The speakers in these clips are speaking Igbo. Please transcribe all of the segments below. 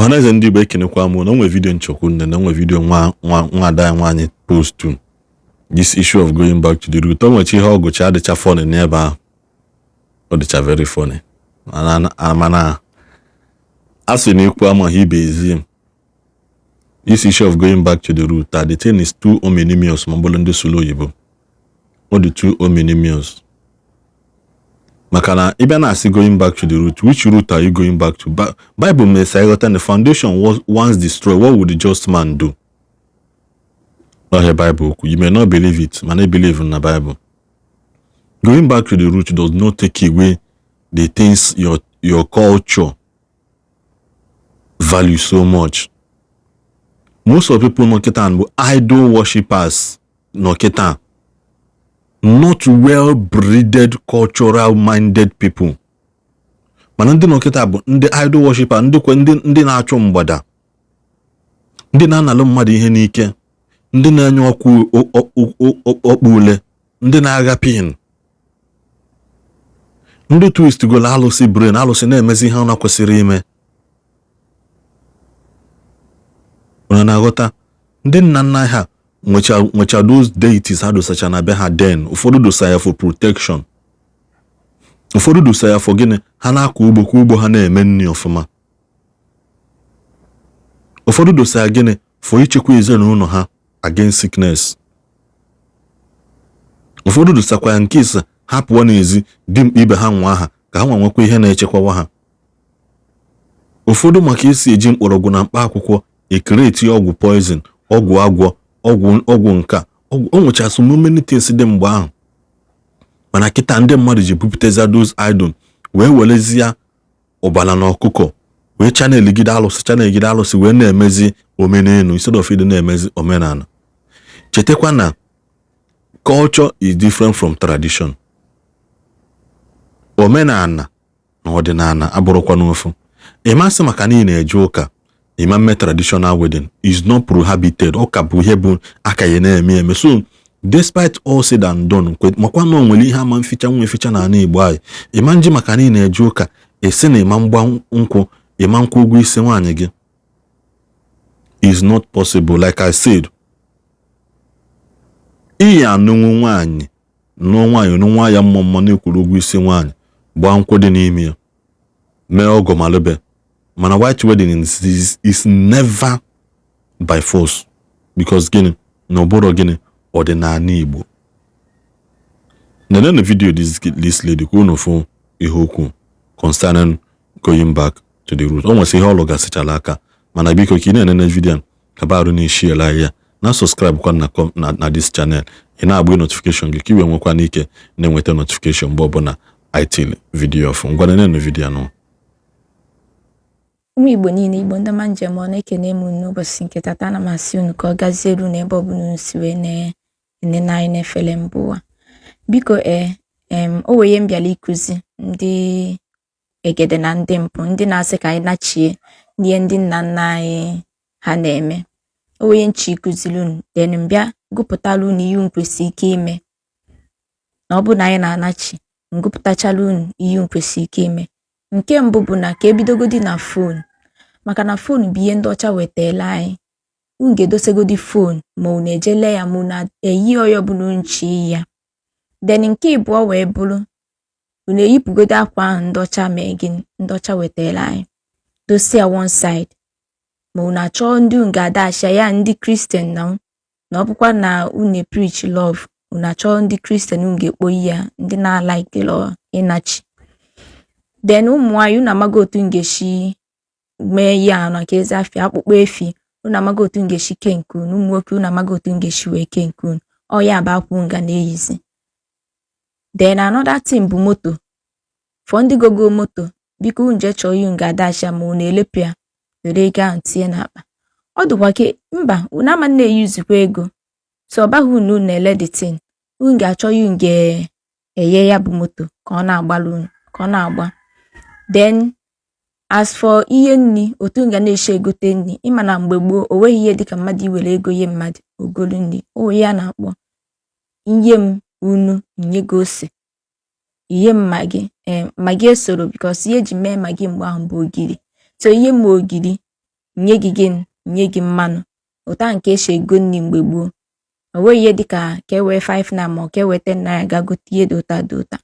Ọhaneze ndị Igbo, ekenekwa m. Na onwe video nchekwu nne na onwe video nwa nwa nwaada anyị nwaanyị post this issue of going back to the root. O nwecha ihe ọgụcha adịcha funny n'ebe ahụ, ọ dịcha very funny, mana a sị na ikwu amaghị ibe ezi m. This issue of going back to the root, the thing is too ominous. Ma bụrụ ndị sụrụ oyibo, ọ dị too ominous, maka na ị bịa na-asị going back to the root, which root are you going back to? Bible mere ịghọta the foundation was once destroyed, what would the just man do? Ọhịa Bible okwu. You may not believe it, mana I believe in the Bible. Going back to the root does not take away the things your culture value so much. Most of people nọ kịta bụ idol worshippers nọ kịta, not well breeded, cultural minded people. Mana ndị nọ kịta bụ ndị idol worshiper, ndị kwe ndị na-achụ mgbada, ndị na-analụ mmadụ ihe n'ike, ndị na-enye ọkụ ọkpụ ule, ndị na-agha pin, ndị twist golo alụsị brain, alụsị na-emezi ihe ọ na-kwesịrị ime. Unu na-aghọta? Ndị nna nna ha nwecha those deities ha dosacha na be ha. Then ụfọdụ dosa ya for protection, ụfọdụ dosa ya for gịnị? Ha na-akọ ugbo ka ugbo ha na-eme nri ọfụma. Ụfọdụ dosa ya gịnị? For ichekwa ezinụlọ ha against sickness. Ụfọdụ dosakwa ya nke ise ha pụọ n'ezi, dimkpa ibe ha nwa ha ka ha nwa nwekwa ihe na-echekwawa ha. Ụfọdụ maka esi eji mkpọrọgwụ na mkpa akwụkwọ ekreti ọgwụ poison, ọgwụ agwọ, ọgwụ nka ọgwụ. O nwechara so many things dị mgbe ahụ, mana kịta ndị mmadụ ji bupụteza those idol wee werezie ọbara na ọkụkọ wee chaneligide alụsị, chaneligide alụsị, wee na-emezi omenelu instead of ịdị na-emezi omenala. Chetakwa na culture is different from tradition. Omenala na ọdịnala abụrụkwa n'ofu. Ịmasị maka na ị na-eje ụka, ịma mme traditional wedding is not prohibited. Ụka bụ ihe bụ aka ya na-eme eme. So despite all said and done, makwa na o nwere ihe ama mficha nwa eficha n'ala Igbo anyị. Ịma nji maka na ị na-eje ụka esi na ịma mgba nkwụ, ịma nkwụ ụgwọ isi nwaanyị gị is not possible. Like I said, iyi anụnwụ nwaanyị, nụọ nwaanyị, nụ nwa ya mmụọ mmụọ na-ekwuru ụgwọ isi nwaanyị, gbaa nkwụ dị n'ime ya, mee ọgọ malụbe. Mana white wedding is never by force, because gịnị? Na ụbụrụ gịnị? Ọdịnala Igbo. Nenenu video this lady ka unu fụ ihe okwu concerning going back to the root. O nwesị ihe ọ lụgasịchala aka, mana biko, ka ị na-enene video, ka barụ na-eshiela ya na subscribe kwa na this channel. Ị na-agba notification gị ka i wee nwekwa n'ike na-enweta notification mgbe ọbụla I tili video ọfụ. Ngwa, nenenu video nụ. Ụmụ Igbo niile, Igbo ndị ọma njem ọ na-ekene m unu n'ụbọchị nke tata. Ana m asị unu ka ọ gaziere unu ebe ọbụla unu si wee na-enene anyị n'efere mba ụwa. Biko, ee em o wee ihe m bịara ịkụzi ndị egede na ndị mpụ, ndị na-asị ka anyị nachie n'ihe ndị nna nna anyị ha na-eme. O wee ihe nchi ịkụziri unu, then m bịa gụpụtara unu ihe unu kwesịrị ike ime na ọ bụrụ na anyị na-anachi. M gụpụtachala unu ihe unu kwesịrị ike ime. Nke mbụ bụ na ka ebidogodi na phone, maka na phone bụ ihe ndị ọcha wetara anyị. Unu ga-edosegodi phone, ma unu eje lee ya, ma unu eyi onye ọbụla unu chi iyi ya. Then nke ịbụọ wee bụrụ, unu eyipụgodo akwa ahụ ndị ọcha mee gịnị, ndị ọcha wetara anyị, dosie ya one side, ma unu achọọ ndị unu ga-adachi ya, ndị Christian na ọ bụkwa na unu preach love, unu achọọ ndị Christian unu ga-ekpo ya, ndị na-alike ịnachi. Then ụmụ nwaanyị, unu amago otu unu ga-esi mee ya na ka ezi afịa akpụkpọ efi. Unu amago otu unu ga-esi kee nke unu. Ụmụ nwoke, unu amago otu unu ga-esi wee kee nke unu. Ọ ya bụ akwa unu ga na-eyizi. Then another thing bụ moto. For ndị gogo moto, biko, unu jee chọọ ihe unu ga-adachi ya, ma unu elepụ ya, were ego ahụ tinye n'akpa. Ọ dịkwa ke mba unu ama na-eyuzikwa ego, so ọ baghị unu. Unu na-ele the thing, unu ga-achọ ihe unu ga-enye ya bụ moto ka ọ na-agbalụ unu, ka ọ na-agba. Then as for ihe nri, otu m ga na-esi egote nri, ịma na mgbe gboo o nweghị ihe dịka mmadụ iwere ego nye mmadụ ogolu nri. O nwere ihe a na-akpọ nye m unu, nye gị ose, ihe m Maggi. Ee, Maggi esoro, because ihe eji mee Maggi mgbe ahụ bụ ogiri. So ihe m ogiri. Nye gị gịnị? Nye gị mmanụ. Ụta nke esi ego nri mgbe gboo, o nweghị ihe dịka ka e wee 5 naira ma ọ ka e wee 10 naira ga gote ihe dị ụta dị ụta.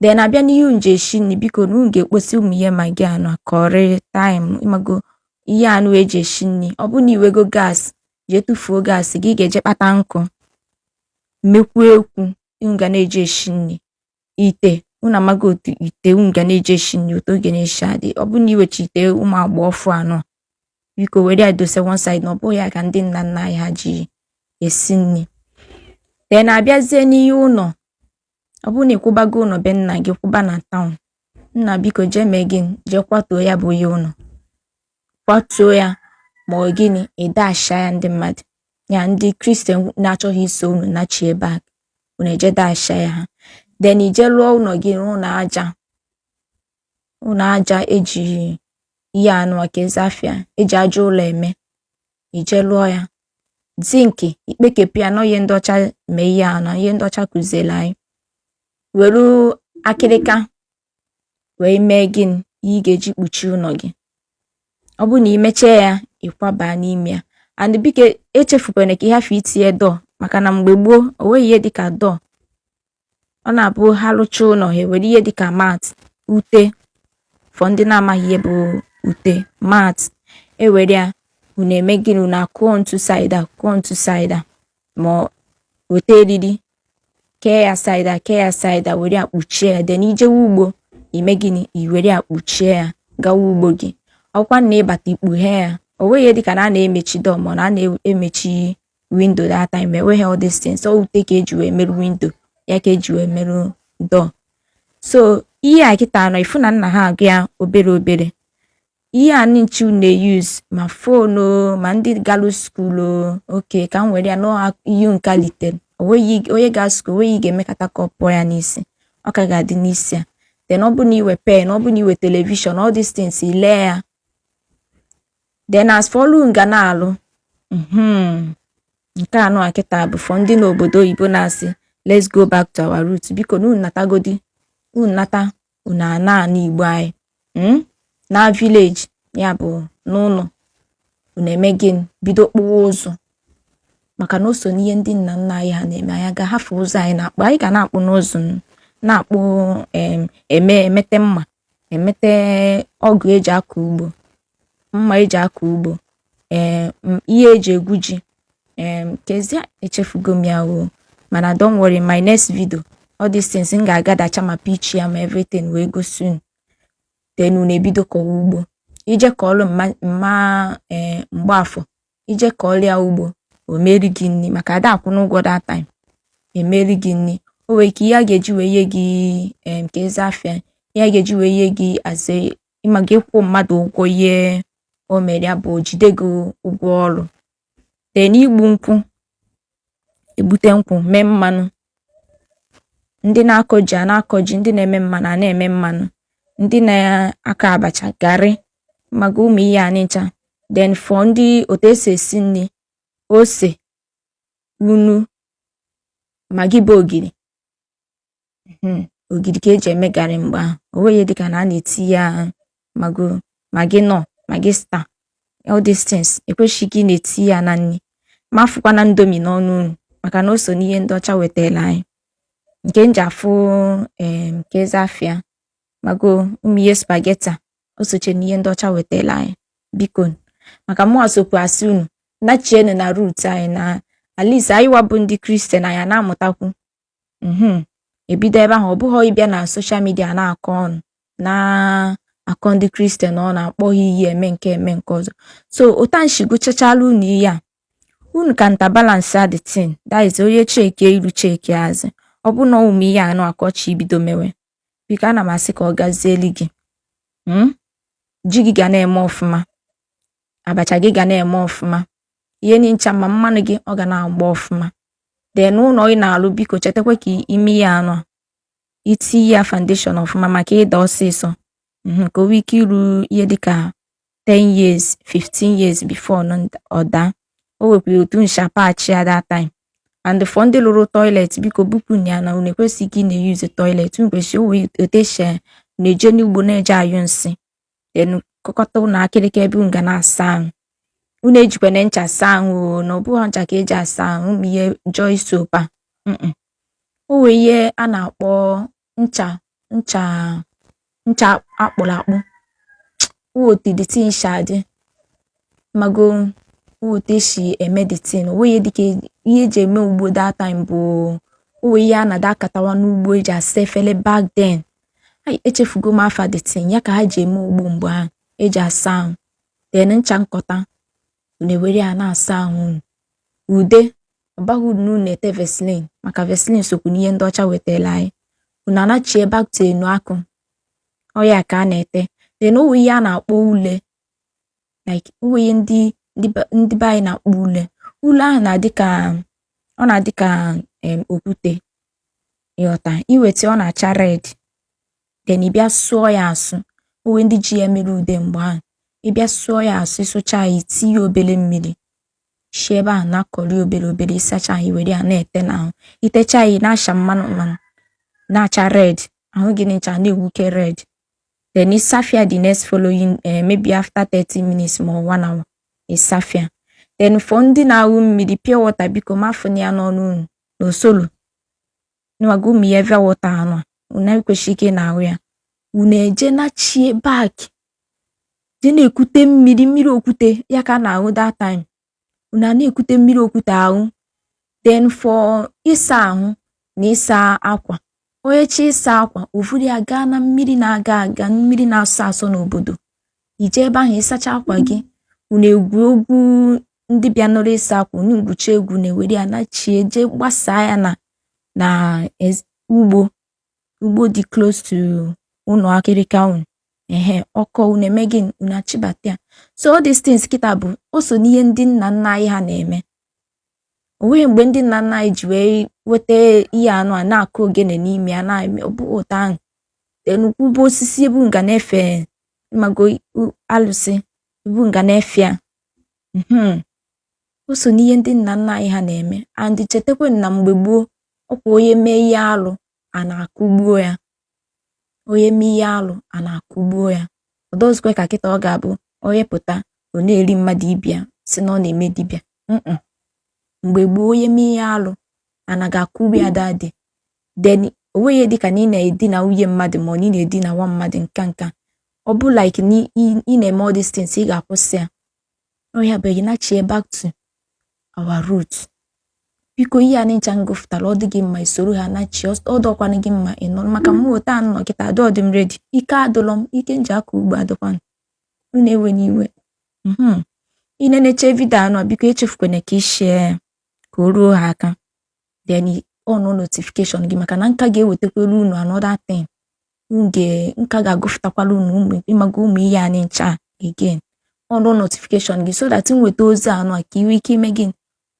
Then abịa n'ihe unu ji esi nri, biko na unu ga-ekposi ụmụ ihe Maggi anụ, curry, thyme, ịmago ihe anụ eji esi nri. Ọ bụrụ na iwego gas, jee tụfuo gas gị. Ị ga-eje kpata nkụ, mekwuo ekwu unu ga na-eji esi nri. Ite, unu amago otu ite unu ga na-eji esi nri, otu oge na-esi adị. Ọ bụrụ na iwecha ite ụmụ agba ọfụ anọ, biko were ya dose one side, na ọ bụghị ya ka ndị nna nna anyị ha ji esi nri. Then abịazie n'ihe ụlọ, ọ bụrụ na ịkwụbago ụlọ be nna gị, kwụba na town, nna, biko jee mee gịnị? Jee kwatuo ya bụ ihe ụlọ, kwatuo ya. Ma ọ gịnị, ị dasha ya ndị mmadụ ya, ndị Christian na-achọghị iso unu nachie back, unu eje dasha ya ha. Then ije lụọ ụlọ gị, ụlọ aja, ụlọ aja eji ihe anụ ka eze afịa eji aja ụlọ eme. Ije lụọ ya zinc, ikpekepụ ya nọ ihe ndị ọcha mee, ihe anọ ihe ndị ọcha kụziere anyị. Were akịrịka wee mee gịnị? Ihe ị ga-eji kpuchie ụlọ gị. Ọ bụrụ na ị mechie ya, ịkwaba n'ime ya. And biko echefukwana ka ị hafe itinye door, maka na mgbe gboo o nweghị ihe dịka door. Ọ na-abụ ha rụchaa ụlọ, ha ewere ihe dịka mat, ute, for ndị na-amaghị ihe bụ ute, mat, ewere ya. Unu eme gịnị? Unu akụọ ntu side a, kụọ ntu side a, ma weta eriri kee ya side a, kee ya side a, were ya kpuchie ya. Then ijewe ugbo, ime gịnị? I were ya kpuchie ya gawa ugbo gị. Ọkwa na ịbata, ikpughe ya. O nweghị ihe dịka na a na-emechi door ma na a na-emechi window. That time enweghị all these things. Ọ ute ka eji wee merụ window ya, ka eji wee merụ door. So ihe a kịta nọ ifu na nna ha agụ ya obere obere ihe a nchi unu na-use, ma phone o, ma ndị galụ school o. Oke ka m were ya nọọ ihe nka litere. O nweghị onye ga school, onweghị ga-emekata ka ọ pụọ ya n'isi, ọ ka ga-adị n'isi ya. Then ọ bụ na iwe pen, ọ bụ na iwe television, all these things, lee ya. Then as for ọlụ nga na-alụ, nke anọ a kịta bụ for ndị n'obodo oyibo na-asị, "Let's go back to our roots." Biko na unu natagodi, unu nata, unu ana ana Igbo anyị, na village ya bụ n'ụlọ. Unu eme gịnị? Bido kpụwa ụzụ, maka na o so n'ihe ndị nna nna anyị ha na-eme. Anyị ga-ahafụ ụzọ anyị na-akpụ, anyị ga na-akpụ n'ụzụ, na-akpụ, eme emete mma, emete ọgụ eji akọ ugbo, mma eji akọ ugbo, ee, ihe eji egwu ji, ee, kezie echefugo m ya o. Mana don't worry, my next video, all these things m ga-agadacha, ma picture ya ma everything, wee gosi unu. Then unu ebido kọwa ugbo. Ije kọọlụ mma mma, ee, mgbaafọ, ije kọọlụ ya ugbo, o meri gị nri, maka ada akwụ n'ụgwọ that time. Emeri gị nri, o nwere ike ihe a ga-eji wee nye gị, em ka eze afịa ihe a ga-eji wee nye gị aze ịma gị kwụ mmadụ ụgwọ ihe o mere ya bụ jide gị ụgwọ ọrụ. Then igbu nkwụ, egbute nkwụ, mee mmanụ. Ndị na-akọ ji a na-akọ ji, ndị na-eme mmanụ a na-eme mmanụ, ndị na-akọ abacha, garị, maka ụmụ ihe a nịcha. Then for ndị otu esi esi nri, ose, unu, Maggi bụ ogiri, ogiri ka eji eme garị mgbe ahụ. O nweghị dịka na a na-eti ya mago Maggi nọ, Maggi Star, all these things ekwesịghị ị na-eti ya na nri. Ma afụkwana Indomie n'ọnụ unu, maka na o so n'ihe ndị ọcha wetara anyị nke m ji afụ, nke eze afịa mago ụmụ ihe spaghetti a, o soche n'ihe ndị ọcha wetara anyị. Biko, maka mụnwa sokwa asị unu nachienu na root anyị, na at least anyị wabụ ndị Christian, anyị na-amụtakwu, ebido ebe ahụ. Ọ bụghị ịbịa na social media na-akọ ọnụ, na-akọ ndị Christian, ọ na-akpọ ha iyi, eme nke, eme nke ọzọ. So ụta nshi gụchachala unu ihe a, unu ka nta balance the thing. That is, onye cheke iru, cheke azụ. Ọ bụ na ụmụ ihe anụ akọchi ibido mewe, biko ana m asị ka ọ gazieli gị. Ji gị ga na-eme ọfụma, abacha gị ga na-eme ọfụma, ihe ncha ma mmanụ gị ọ ga na-agba ọfụma. Then ụlọ ị na-alụ, biko chetakwa ka ime ihe anụ a, iti ya foundation ọfụma maka ịda ọsịsọ, ka o nwee ike iru ihe dịka 10 years, 15 years before ọ daa. O nwekwara otu nshapachi ya that time. And for ndị lụrụ toilet, biko bupụ ya na unu ekwesịghị ị na-eyuzu toilet. Unu kwesịrị o nwee otu esi na-eje n'ugbo na-eje anyụ nsị, then kọkọta ụlọ akịrịka ebe unu ga na-asa ahụ. Unu ejikwana ncha saa ahụ o, na ọ bụghị ncha ka eji asa ahụ, ụmụ ihe Joy soap a. O nwee ihe a na-akpọ ncha ncha ncha akpụrụ akpụ. Otu the thing si adị, mago otu esi eme the thing, o nweghị dịka ihe eji eme ugbo that time bụ o nwee ihe a na-ada akatawa n'ugbo eji asa efere back then. Ai, echefugo m afa the thing ya ka ha ji eme ugbo mgbe ahụ eji asa ahụ. Then ncha nkọta, unu ewere ya na-asa ahụ unu. Ude ọ baghị uru na unu na-ete Vaseline, maka Vaseline sokwu n'ihe ndị ọcha wetara anyị. Unu anachie back to enu akụ, ọ ya ka a na-ete. Then o nwee ihe a na-akpọ ule, like o nwee ihe ndị be anyị na-akpọ ule. Ule ahụ na-adị ka ọ na-adị ka okwute, ịghọta? Iweta, ọ na-acha red. Then ị bịa sụọ ya asụ. O nwee ndị ji ya mere ude mgbe ahụ. Ị bịa sụọ ya asụ, ịsụcha ya, itinye obere mmiri, shi ebe ahụ na-akọrị obere obere. Ịsacha ya, were ya na-ete n'ahụ. Itecha ya, ị na-acha mmanụ mmanụ, na-acha red, ahụ gị ncha na-egbuke red. Then ịsafia the next following, maybe after 30 minutes ma ọ 1 hour, ịsafia. Then for ndị na-aṅụ mmiri pure water, biko mafụna ya n'ọnụ unu na osolo nwago ụmụ ihe Eva water anụ a, unu ekwesịghị ike na-aṅụ ya. Unu eje nachie back, je na-ekute mmiri, mmiri okwute ya ka a na-aṅụ that time. Unu a na-ekute mmiri okwute aṅụ. Then for ịsa ahụ na ịsa akwa, onye chi ịsa akwa, o vuru ya gaa na mmiri na-aga aga, mmiri na-asọ asọ n'obodo. Ije ebe ahụ, ịsacha akwa gị. Unu egwu egwu, ndị bịa nụrụ ịsa akwa, unu gwucha egwu, na-ewere ya nachie, jee gbasaa ya na ugbo, ugbo dị close to ụlọ akịrịka unu. Ehe, ọkọ unu eme gịnị? Unu achịbata ya. So all these things kịta bụ o so n'ihe ndị nna nna anyị ha na-eme. O nweghị mgbe ndị nna nna anyị ji wee weta ihe anụ a na-akụ ogene n'ime ya na-eme, ọ bụghị ụtọ ahụ. Then kwụba osisi ebe unu ga na-efe, mago alụsị ebe unu ga na-efe ya. O so n'ihe ndị nna nna anyị ha na-eme. And chetakwa na mgbe gboo, ọkwa onye mee ihe alụ, a na-akụgbuo ya. Onye mee ihe alụ, a na-akụgbuo ya. Ọ dọzikwa ka kịta ọ ga-abụ onye pụta, ọ na-eri mmadụ ibia, si na ọ na-eme dibịa. Mgbe gboo, onye mee ihe alụ, a na ga-akụgbu ya that day. Then o nweghị ihe dịka na ị na-edina nwunye mmadụ ma ọ na ị na-edina nwa mmadụ nka nka. Ọ bụ like na ị na-eme all these things, ị ga-akwụsị ya. Ọ ya bụ ị nachie back to our root. Biko, ihe a ncha m gụfụtara, ọ dị gị mma, isoro ha nachie. Ọ dọkwanụ gị mma, ị nọrọ. Maka mụ otu a nọ kịta, adọ dị m ready, ike adụlọ m, ike m ji akọ ugbo adịkwanụ. Unu ewe n'iwe. Ị neneche video anụ a, biko echefukwana ka ị share ya ka o ruo ha aka. Then on notification gị, maka na nka ga-ewetakwara unu another thing. Unu ga nka ga-agụfụtakwara unu ụmụ, ịmago, ụmụ ihe a ncha again. On notification gị so that nweta ozi anụ a, ka ị nwee ike ime gịnị,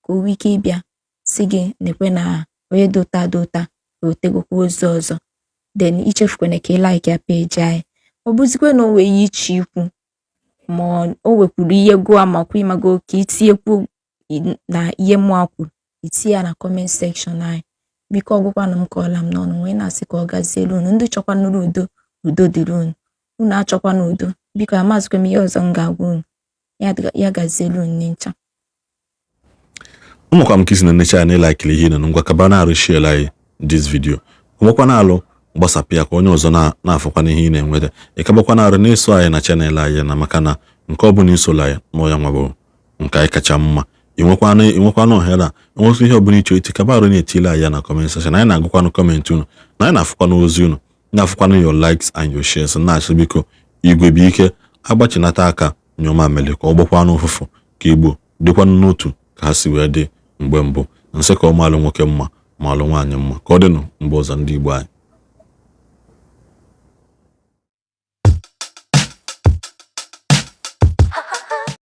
ka o nwee ike ịbịa si gị nekwe na onye dota dota ewetegokwa ozi ọzọ. Then ichefukwana ka ị like ya page anyị. Ọ bụzikwe na o nwee ihe iche ikwu, ma o nwekwuru ihe gụọ, makwa ịmago ka itinyekwu na ihe mụa kwuru, itinye ya na comment section anyị. Biko, ọgwụkwanụ m ka ọla m n'ọnụ wee na-asị ka ọ gaziere unu. Ndị chọkwanụrụ udo, udo dịrị unu. Unu achọkwana udo, biko amazịkwa m ihe ọzọ m ga-agwa unu. Ya gaziere unu ncha. Ụmụkwa m ka isi na nnecha ya na ịlikeiri ihe nọ. Ngwa, kaba na-arụ share anyị this video, nwekwa na-alụ gbasapụ ya ka onye ọzọ na-afụkwa n'ihe ị na-enweta. Ịkabakwa na-arụ na-eso anyị na channel anyị, na maka na nke ọbụla isola anyị na ya nwabụ nke anyị kacha mma. Ịnwekwana ohere a enwekwa ihe ọbụla iche iti, kaba arụ na-etile anyị ya na comment section. Anyị na-agụkwanụ comment unu, na anyị na-afụkwanụ ozi unu, na-afụkwanụ your likes and your shares. Na-asị, biko, igwe bụ ike agbachinata aka nyụma mere ka ọ gbakwanụ ụfụfụ, ka Igbo dịkwanụ n'otu ka ha si wee dị mgbe mbụ. Nsị ka ọ maalụ nwoke mma, ma alụ nwaanyị mma. Ka ọ dịnụ mgbe ọzọ, ndị Igbo anyị.